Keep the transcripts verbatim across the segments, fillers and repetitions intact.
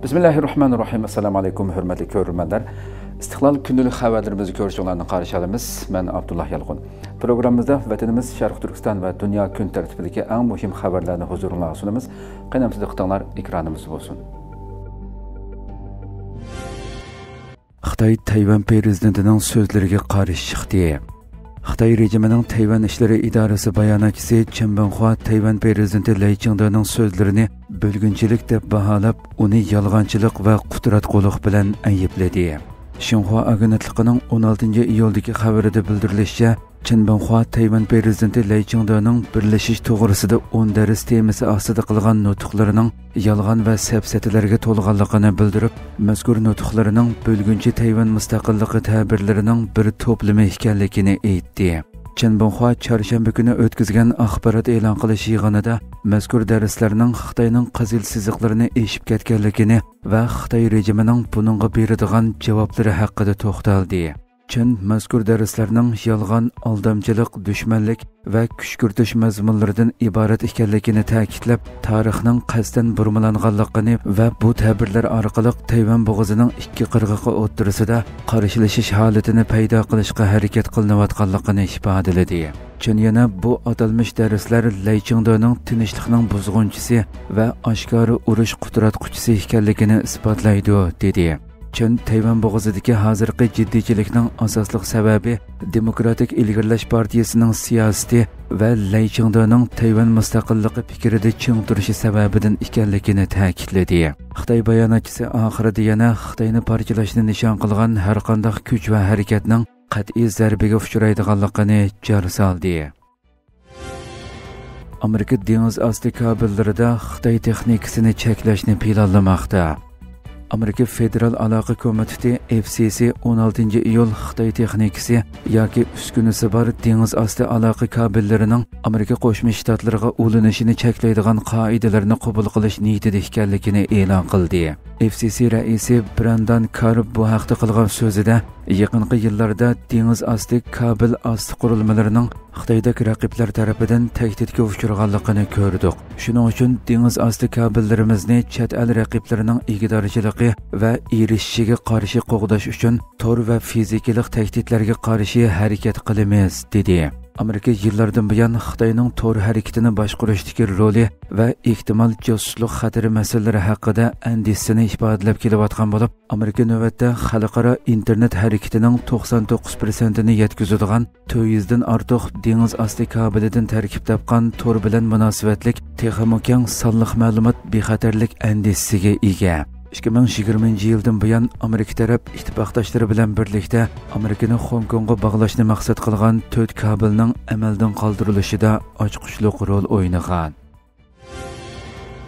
بىسمىللاھىررەھمانىررەھىم. ئەسسالامۇ ئەلەيكۇم، ھۆرمەتلىك كۆرۈرمەنلەر. ئىستىقلال كۈندىلىك خەۋەرلىرىمىزنى كۆرۈشۈڭلارنى قارشى ئالىمىز. مەن ئابدۇللا يالقۇن. پروگراممىمىزدا ۋەتىنىمىز شەرقىي تۈركىستان ۋە دۇنيا كۈن تەرتىپىدىكى ئەڭ مۇھىم خەۋەرلەرنى ھۇزۇرۇڭلارغا سۇنىمىز. قېنى ئەمدى دىققىتىڭلار ئېكرانىمىزدا بولسۇن. خىتاي تەيۋەن پىرېزىدېنتىنىڭ سۆزلىرىگە قارشى چىقتى. خىتاي رېجىمىنىڭ تەيۋەن ئىشلىرى ئىدارىسى باياناتچىسى چېن بىڭخۇا تەيۋەن پىرېزىدېنتى لەي چىڭدېنىڭ سۆزلىرىنى بۆلگۈنچىلىك دەپ باھالاپ، ئۇنى يالغانچىلىق ۋە قۇتراتقۇلۇق بىلەن ئەيىبلىدى. شىنخۇا ئاگېنتلىقىنىڭ ئون ئالتىنچى ئىيۇلدىكى خەۋىرىدە بىلدۈرۈلۈشىچە، چېن بىڭخۇا تەيۋەن پىرېزىدېنتى لەي چىڭدېنىڭ بىرلىشىش توغرىسىدا ئون دەرس تېمىسى ئاستىدا قىلغان نۇتۇقلىرىنىڭ يالغان ۋە سەپسەتىلەرگە تولغانلىقىنى بىلدۈرۈپ، مەزكۇر نۇتۇقلىرىنىڭ بۆلگۈنچى تەيۋەن مۇستەقىللىقى تەبىرلىرىنىڭ بىر توپلىمى ئىكەنلىكىنى ئېيتتى. چېن بىڭخۇا چارشەنبە كۈنى ئۆتكۈزگەن ئاخبارات ئېلان قىلىش يىغىنىدا مەزكۇر دەرسلەرنىڭ خىتاينىڭ قىزىل سىزىقلىرىنى ئېشىپ كەتكەنلىكىنى ۋە خىتاي رېجىمىنىڭ بۇنىڭغا بېرىدىغان جاۋابلىرى ھەققىدە توختالدى. چېن مەزكۇر دەرسلەرنىڭ يالغان، ئالدامچىلىق، دۈشمەنلىك ۋە كۈشكۈرتۈش مەزمۇنلىرىدىن ئىبارەت ئىكەنلىكىنى تەكىتلەپ، تارىخنىڭ قەستەن بۇرمىلانغانلىقىنى ۋە بۇ تەبىرلەر ئارقىلىق تەيۋەن بوغۇزىنىڭ ئىككى قىرغىقى ئوتتۇرىسىدا قارشىلىشىش ھالىتىنى پەيدا قىلىشقا ھەرىكەت قىلىنىۋاتقانلىقىنى ئىپادىلىدى. چېن يەنە بۇ ئاتالمىش دەرسلەر لەي چىڭدېنىڭ تىنچلىقنىڭ بۇزغۇنچىسى ۋە ئاشكارا ئۇرۇش قۇتراتقۇچىسى ئىكەنلىكىنى ئىسپاتلايدۇ، دېدى. چېن تەيۋەن بوغۇزىدىكى ھازىرقى جىددىيچىلىكنىڭ ئاساسلىق سەۋەبى دېموكراتىك ئىلگىرىلەش پارتىيىسىنىڭ سىياسىتى ۋە لەي چىڭدېنىڭ تەيۋەن مۇستەقىللىقى پىكرىدە چىڭ تۇرۇشى سەۋەبىدىن ئىكەنلىكىنى تەكىتلىدى. خىتاي باياناتچىسى ئاخىرىدا يەنە خىتاينى پارچىلاشنى نىشان قىلغان ھەرقانداق كۈچ ۋە ھەرىكەتنىڭ قەتئىي زەربىگە ئۇچرايدىغانلىقىنى جار سالدى. ئامېرىكا دېڭىز ئاستى كابېللىرىدا خىتاي تېخنىكىسىنى چەكلەشنى پىلانلىماقتا. ئامېرىكا فېدېرال ئالاقە كومىتېتى، ئېف سى سى، ئون ئالتىنچى ئىيۇل خىتاي تېخنىكىسى ياكى ئۈسكۈنىسى بار دېڭىز ئاستى ئالاقە كابېللىرىنىڭ ئامېرىكا قوشما شتاتلىرىغا ئۇلىنىشىنى چەكلەيدىغان قائىدىلەرنى قوبۇل قىلىش نىيىتىدە ئىكەنلىكىنى ئېلان قىلدى. ئېف سى سى رەئىسى براندان كارب بۇ ھەقتە قىلغان سۆزىدە، يېقىنقى يىللاردا دېڭىز ئاستى كابېل ئاستى قۇرۇلمىلىرىنىڭ خىتايدەك رەقىبلەر تەرىپىدىن تەھدىتكە ئۇچرىغانلىقىنى كۆردۇق. شۇنىڭ ئۈچۈن دېڭىز ئاستى كابېللىرىمىزنى چەت ئەل رەقىبلىرىنىڭ ئىگىدارچىلىقى ۋە ئېرىشىشىگە قارشى قوغداش ئۈچۈن تور ۋە فىزىكىلىق تەھدىتلەرگە قارشى ھەرىكەت قىلىمىز، دېدى. ئامېرىكا يىللاردىن بۇيان خىتاينىڭ تور ھەرىكىتىنى باشقۇرۇشتىكى رولى ۋە ئېھتىمال جاسۇسلۇق خەتىرى مەسىلىلىرى ھەققىدە ئەندىشىسىنى ئىپادىلەپ كېلىۋاتقان بولۇپ، ئامېرىكا نۆۋەتتە خەلقئارا ئىنتېرنېت ھەرىكىتىنىڭ توقسان توققۇز پىرسەنتىنى يەتكۈزىدىغان تۆت يۈزدىن ئارتۇق دېڭىز ئاستى كابېلىدىن تەركىب تاپقان تور بىلەن مۇناسىۋەتلىك تېخىمۇ كەڭ سانلىق مەلۇمات بىخەتەرلىك ئەندىشىسىگە ئىگە. ئىككى مىڭ يىگىرمىنچى يىلدىن بۇيان ئامېرىكا تەرەپ ئىتتىپاقداشلىرى بىلەن بىرلىكتە ئامېرىكىنى خوڭكوڭغا باغلاشنى مەقسەت قىلغان تۆت كابېلنىڭ ئەمەلدىن قالدۇرۇلۇشىدا ئاچقۇچلۇق رول ئوينىغان.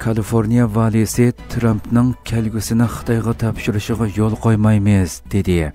كالىفورنىيە ۋالىيسى ترامپنىڭ كەلگۈسىنى خىتايغا تاپشۇرۇشىغا يول قويمايمىز، دېدى.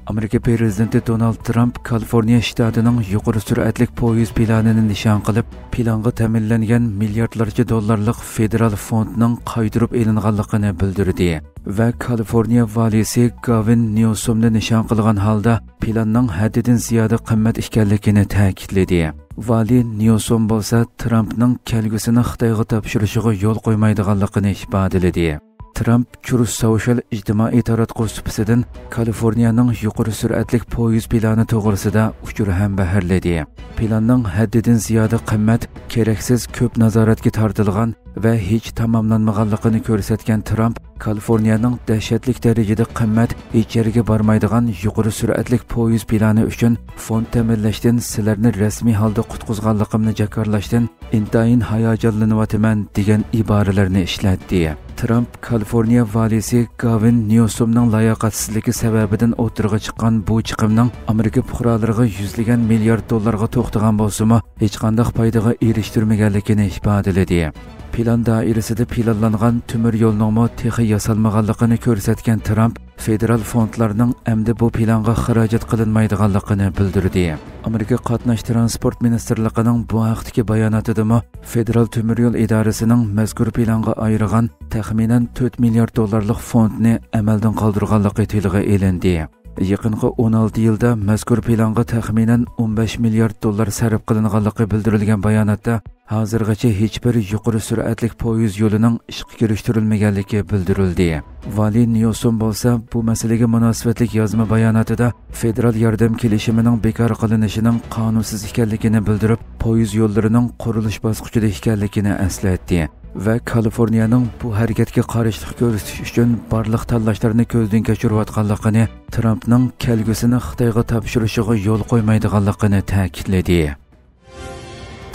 ئامېرىكا پىرېزىدېنتى دونالد ترامپ كالىفورنىيە شتاتىنىڭ يۇقىرى سۈرئەتلىك پويىز پىلانىنى نىشان قىلىپ، پىلانغا تەمىنلەنگەن مىلياردلارچە دوللارلىق فېدېرال فوندنىڭ قايتۇرۇپ ئېلىنغانلىقىنى بىلدۈردى ۋە كالىفورنىيە ۋالىيسى گاۋىن نيۇسومنى نىشان قىلغان ھالدا پىلاننىڭ ھەددىدىن زىيادە قىممەت ئىكەنلىكىنى تەكىتلىدى. ۋالىي نيۇسوم بولسا ترامپنىڭ كەلگۈسىنى خىتايغا تاپشۇرۇشىغا يول قويمايدىغانلىقىنى ئىپادىلىدى. ترامپ تروس سوشال ئىجتىمائىي تاراتقۇ سۇپىسىدىن كالىفورنىيەنىڭ يۇقىرى سۈرئەتلىك پويىز پىلانى توغرىسىدا ئۇچۇر ھەمبەھىرلىدى. پىلاننىڭ ھەددىدىن زىيادە قىممەت، كېرەكسىز كۆپ نازارەتكە تارتىلغان ۋە ھېچ تاماملانمىغانلىقىنى كۆرسەتكەن ترامپ، كالىفورنىيەنىڭ دەھشەتلىك دەرىجىدە قىممەت، ھېچ يەرگە بارمايدىغان يۇقىرى سۈرئەتلىك پويىز پىلانى ئۈچۈن فوند تەمىنلەشتىن سىلەرنى رەسمىي ھالدا قۇتقۇزغانلىقىمنى جاكارلاشتىن ئىنتايىن ھاياجانلىنىۋاتىمەن، دېگەن ئىبارىلەرنى ئىشلەتتى. ترامپ كالىفورنىيە ۋالىيسى گاۋىن نيۇسومنىڭ لاياقەتسىزلىكى سەۋەبىدىن ئوتتۇرىغا چىققان بۇ چىقىمنىڭ ئامېرىكا پۇقرالىرىغا يۈزلىگەن مىليارد دوللارغا توختىغان بولسىمۇ، ھېچقانداق پايدىغا ئېرىشتۈرمىگەنلىكىنى ئىپادىلىدى. پىلان دائىرىسىدە پىلانلانغان تۆمۈر يولنىڭمۇ تېخى ياسالمىغانلىقىنى كۆرسەتكەن ترامپ، فېدېرال فوندلارنىڭ ئەمدى بۇ پىلانغا خىراجەت قىلىنمايدىغانلىقىنى بىلدۈردى. ئامېرىكا قاتناش تىرانسپورت مىنىستىرلىقىنىڭ بۇ ھەقتىكى باياناتىدىمۇ فېدېرال تۆمۈر يول ئىدارىسىنىڭ مەزكۇر پىلانغا ئايرىغان تەخمىنەن تۆت مىليارد دوللارلىق فوندنى ئەمەلدىن قالدۇرغانلىقى تىلغا ئېلىندى. يېقىنقى ئون ئالتە يىلدا مەزكۇر پىلانغا تەخمىنەن ئون بەش مىليارد دوللار سەرپ قىلىنغانلىقى بىلدۈرۈلگەن باياناتتا، ھازىرغىچە ھېچبىر يۇقىرى سۈرئەتلىك پويىز يولىنىڭ ئىشقا كىرىشتۈرۈلمىگەنلىكى بىلدۈرۈلدى. ۋالى نيوسون بولسا بۇ مەسىلىگە مۇناسىۋەتلىك يازما باياناتىدا فېدېرال ياردەم كېلىشىمىنىڭ بىكار قىلىنىشىنىڭ قانۇنسىز ئىكەنلىكىنى بىلدۈرۈپ، پويىز يوللىرىنىڭ قۇرۇلۇش باسقۇچىدا ئىكەنلىكىنى ئەسلەتتى ۋە كالىفورنىيەنىڭ بۇ ھەرىكەتكە قارشىلىق كۆرسىتىش ئۈچۈن بارلىق تاللاشلارنى كۆزدىن كەچۈرۈۋاتقانلىقىنى، ترامپنىڭ كەلگۈسىنى خىتايغا تاپشۇرۇشىغا يول قويمايدىغانلىقىنى تەكىتلىدى.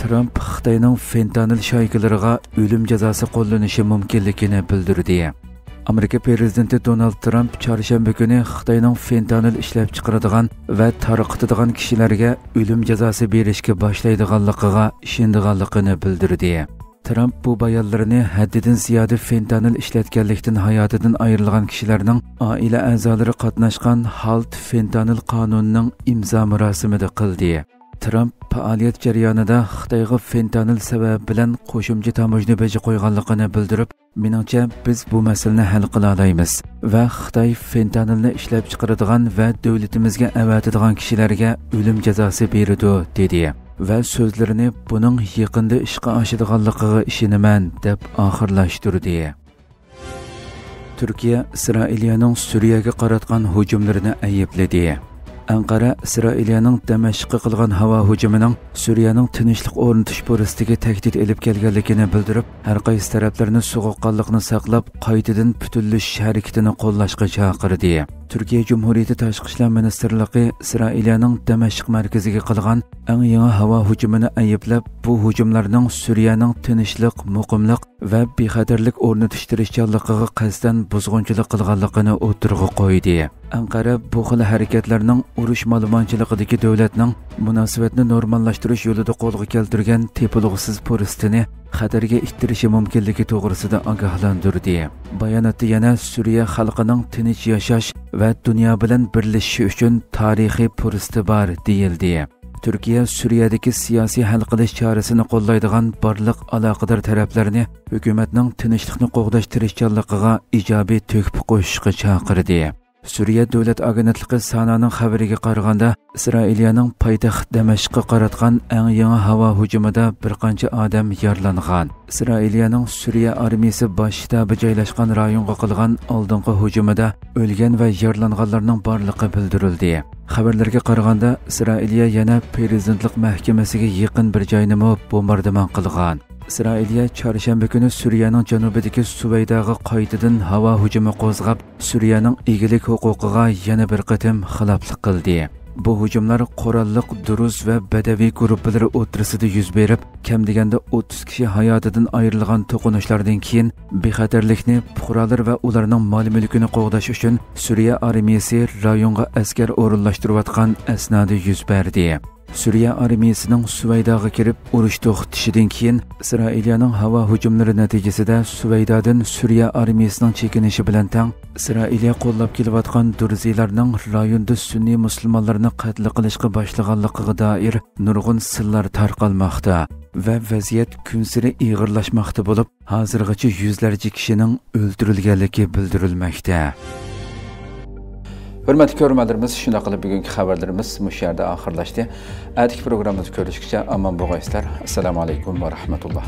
ترامپ خىتاينىڭ فېنتانىل شايكىلىرىغا ئۆلۈم جازاسى قوللىنىشى مۇمكىنلىكىنى بىلدۈردى. ئامېرىكا پىرېزىدېنتى دونالد ترامپ چارشەنبە كۈنى خىتاينىڭ فېنتانىل ئىشلەپچىقىرىدىغان ۋە تارقىتىدىغان كىشىلەرگە ئۆلۈم جازاسى بېرىشكە باشلايدىغانلىقىغا ئىشىنىدىغانلىقىنى بىلدۈردى. ترامپ بۇ بايانلىرىنى ھەددىدىن زىيادە فېنتانىل ئىشلەتكەنلىكتىن ھاياتىدىن ئايرىلغان كىشىلەرنىڭ ئائىلە ئەزالىرى قاتناشقان ھالت فېنتانىل قانۇنىنىڭ ئىمزا مۇراسىمىدا قىلدى. ترامپ پائالىيەت جەريانىدا خىتايغا فېنتانىل سەۋەبى بىلەن قوشۇمچە تاموژنا بېجى قويغانلىقىنى بىلدۈرۈپ، مېنىڭچە، بىز بۇ مەسىلىنى ھەل قىلالايمىز ۋە خىتاي فېنتانىلنى ئىشلەپچىقىرىدىغان ۋە دۆلىتىمىزگە ئەۋەتىدىغان كىشىلەرگە ئۆلۈم جازاسى بېرىدۇ، دېدى ۋە سۆزلىرىنى بۇنىڭ يېقىندا ئىشقا ئاشىدىغانلىقىغا ئىشىنىمەن، دەپ ئاخىرلاشتۇردى. تۈركىيە ئىسرائىلىيەنىڭ سۈرىيەگە قاراتقان ھۇجۇملىرىنى ئەيىبلىدى. ئەنقەرە ئىسرائىلىيەنىڭ دەمەشققە قىلغان ھاۋا ھۇجۇمىنىڭ سۈرىيەنىڭ تىنچلىق ئورنىتىش پۇرسىتىگە تەھدىت ئېلىپ كەلگەنلىكىنى بىلدۈرۈپ، ھەر قايسى تەرەپلەرنى سوغۇققانلىقنى ساقلاپ، قايتىدىن پۈتۈنلىشىش ھەرىكىتىنى قوللاشقا چاقىردى. تۈركىيە جۇمھۇرىيىتى تاشقى ئىشلار مىنىستىرلىقى ئىسرائىلىيەنىڭ دەمەشق مەركىزىگە قىلغان ئەڭ يېڭى ھاۋا ھۇجۇمىنى ئەيىبلەپ، بۇ ھۇجۇملارنىڭ سۈرىيەنىڭ تىنچلىق، مۇقىملىق ۋە بىخەتەرلىك ئورنىتىش تىرىشچانلىقىغا قەستەن بۇزغۇنچىلىق قىلغانلىقىنى ئوتتۇرىغا قويدى. ئەنقەرە بۇ خىل ھەرىكەتلەرنىڭ ئۇرۇش مالىمانچىلىقىدىكى دۆلەتنىڭ مۇناسىۋەتنى نورماللاشتۇرۇش يولىدا قولغا كەلتۈرگەن تېپىلغۇسىز پۇرسىتىنى خەتەرگە ئىتتىرىشى مۇمكىنلىكى توغرىسىدا ئاگاھلاندۇردى. باياناتتا يەنە سۈرىيە خەلقىنىڭ تىنچ ياشاش ۋە دۇنيا بىلەن بىرلىشىشى ئۈچۈن تارىخىي پۇرسىتى بار، دېيىلدى. تۈركىيە سۈرىيەدىكى سىياسىي ھەل قىلىش چارىسىنى قوللايدىغان بارلىق ئالاقىدار تەرەپلەرنى ھۆكۈمەتنىڭ تىنچلىقنى قوغداش تىرىشچانلىقىغا ئىجابىي تۆھپە قوشۇشقا چاقىردى. سۈرىيە دۆلەت ئاگېنتلىقى سانانىڭ خەۋىرىگە قارىغاندا، ئىسرائىلىيەنىڭ پايتەخت دەمەشققە قاراتقان ئەڭ يېڭى ھاۋا ھۇجۇمىدا بىر قانچە ئادەم يارىلانغان. ئىسرائىلىيەنىڭ سۈرىيە ئارمىيىسى باش شتابى جايلاشقان رايونغا قىلغان ئالدىنقى ھۇجۇمىدا ئۆلگەن ۋە يارىلانغانلارنىڭ بارلىقى بىلدۈرۈلدى. خەۋەرلەرگە قارىغاندا، ئىسرائىلىيە يەنە پىرېزىدېنتلىق مەھكىمىسىگە يېقىن بىر جاينىمۇ بومباردىمان قىلغان. ئىسرائىلىيە چارشەنبە كۈنى سۈرىيەنىڭ جەنۇبىدىكى سۇۋەيداغا قايتىدىن ھاۋا ھۇجۇمى قوزغاپ، سۈرىيەنىڭ ئىگىلىك ھوقۇقىغا يەنە بىر قېتىم خىلاپلىق قىلدى. بۇ ھۇجۇملار قوراللىق دۇرۇز ۋە بەدەۋىي گۇرۇپپىلىرى ئوتتۇرىسىدا يۈز بېرىپ، كەم دېگەندە ئوتتۇز كىشى ھاياتىدىن ئايرىلغان توقۇنۇشلاردىن كېيىن، بىخەتەرلىكنى پۇقرالار ۋە ئۇلارنىڭ مال-مۈلكىنى قوغداش ئۈچۈن سۈرىيە ئارمىيىسى رايونغا ئەسكەر ئورۇنلاشتۇرۇۋاتقان ئەسنادا يۈز بەردى. سۈرىيە ئارمىيىسىنىڭ سۇۋەيداغا كىرىپ ئۇرۇش توختىتىشىدىن كېيىن، ئىسرائىلىيەنىڭ ھاۋا ھۇجۇملىرى نەتىجىسىدە سۇۋەيدادىن سۈرىيە ئارمىيىسىنىڭ چېكىنىشى بىلەن تەڭ ئىسرائىلىيە قوللاپ كېلىۋاتقان دۇرزىلارنىڭ رايوندا سۈننىي مۇسۇلمانلارنى قەتل قىلىشقا باشلىغانلىقىغا دائىر نۇرغۇن سىرلار تارقالماقتا ۋە ۋەزىيەت كۈنسېرى ئېغىرلاشماقتا بولۇپ، ھازىرغىچە يۈزلەرچە كىشىنىڭ ئۆلتۈرۈلگەنلىكى بىلدۈرۈلمەكتە. ھۆرمەتلىك كۆرۈرمەنلىرىمىز، شۇنداق قىلىپ بۈگۈنكى خەۋەرلىرىمىز مۇشۇ يەردە ئاخىرلاشتى. ئەتىكى پروگراممىمىزدا كۆرۈشكىچە ئامان بولغايسىلەر. ئەسسالامۇ ئەلەيكۇم ۋە رەھمەتۇللا.